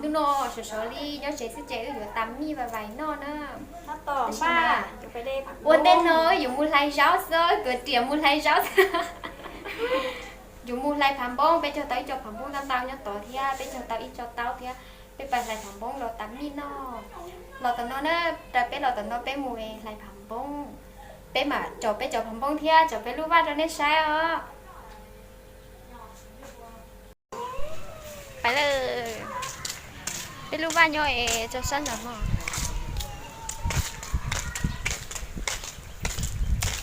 Hnub no sov sov li nyob tsev xwb ces wb yuav tas mij vais vais noj na. Tab sis mas ua ntej no wb yuav mus hlais zaub xwb, tuav riam mus hlais zaub xwb. Yuav mus hlais phav npoob, peb cog tau ib co phav npoob ntau ntau nyob tod thiab, peb cog tau ib co taub thiab, peb pais hlais phav npoob los tas mij noj. Los tom no na, raws peb los tom no peb mus hlais phav npoob, peb mam tsom peb cov phav npoob thiab tsom peb lub vaj rau nej saib os. Pais lawm. Peb lub vaj nyob es tso sab ntawm no.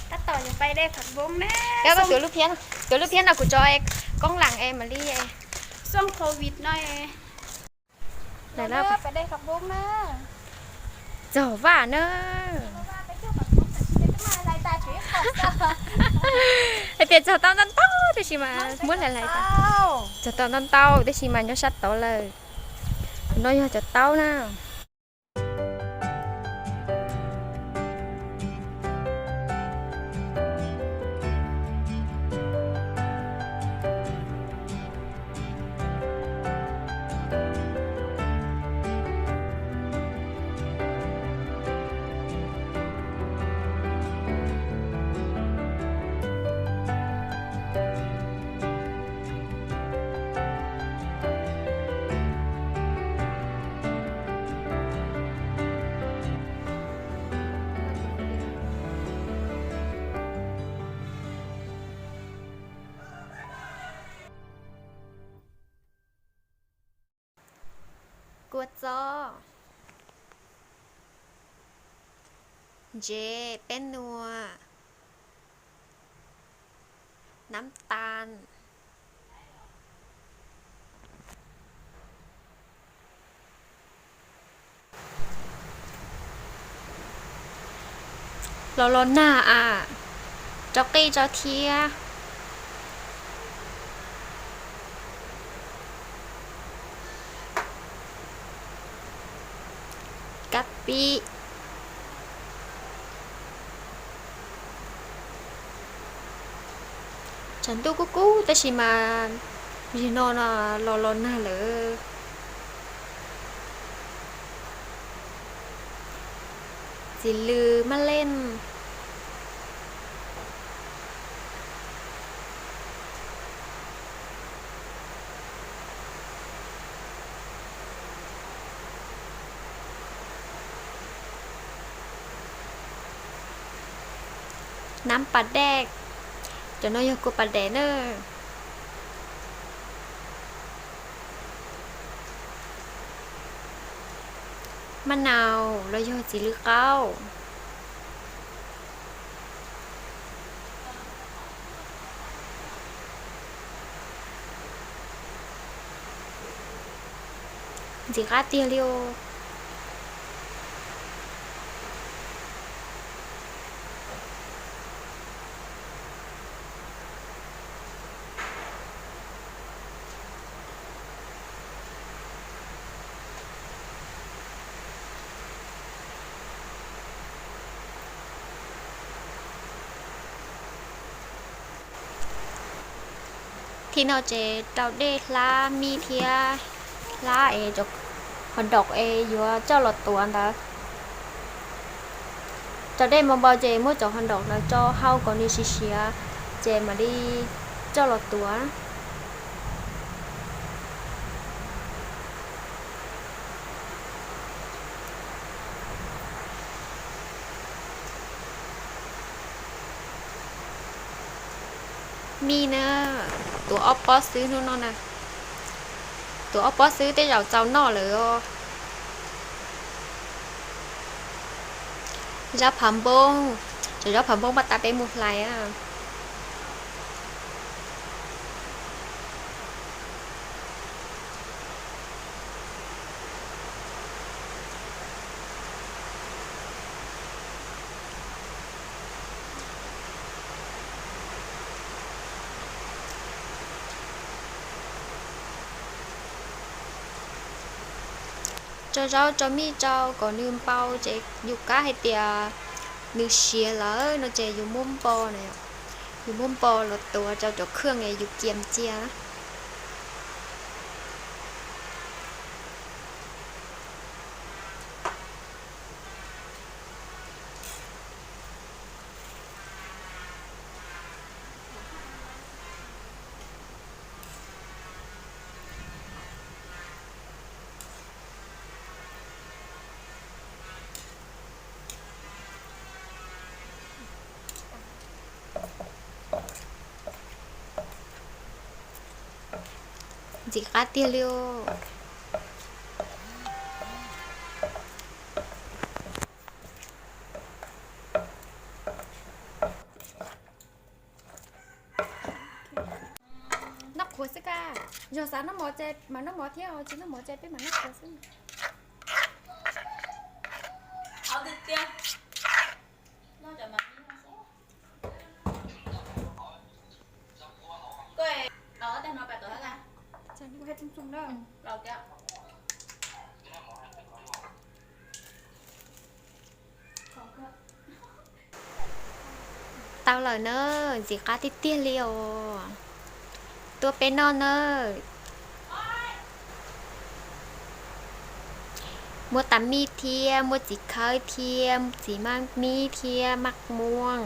Tab tom yuav pais de phav npoob na. Koj tuav lub phiab, tuav lub phiab no kuv tso koob lees es mam li. Xyoo covid no. Pais de phav npoob na. Txog vaj na. Hais tias txog tau ntau ntau tab sis mas muab hlais hlais tas. Txog tau ntau ntau tab sis mas nyob sab tod lawm. Tus no yog cov taub na. Kua txob, ntsev, peb nua, nab tas, los los nag a, rau qij rau thiab. Kab pib. Tshav ntuj kub kub tab sis mas yig no no los los nag lawm. Txiv lws maj leej. Nab pas dej, cov no yog kua pas dej na. Maj naus los yog txiv lws qaub. Ntxim qab tiag li os. Thib no ces rau dej hlab mij thiab hlab es qhov nraum es yuav coj los tuav ntawd. Rau dej npau npau ces muab cov qhov nraum ntawd tso hau kom nws siav siav, ces mam li coj los tuav. Mij na, tuav ob pob xwb hnub no na. Tuav ob pob xwb tej zaum txaus noj lawm os. Zaub phav npoob, cov zaub phav npoob paj tab peb mus hlais. Tso zaub tso mij rau kom nws npau, ces yus kab hais tias nws siav lawm no ces yus muab npo na, yus muab npo los tuav rau cov khaj es yus cia cia. Ntxim qab tiag li os. Noj qhuav xwb ka. Yog xav noj mov ces mam noj mov thiab, tsis noj mov ces peb mam noj qhuav xwb. Tau lawm na, ntxim qab tiag tiag li os. Tuaj peb noj na. Muaj tas mij thiab, muaj txiv khawb thiab, txiv maj mib thiab, maj muaj.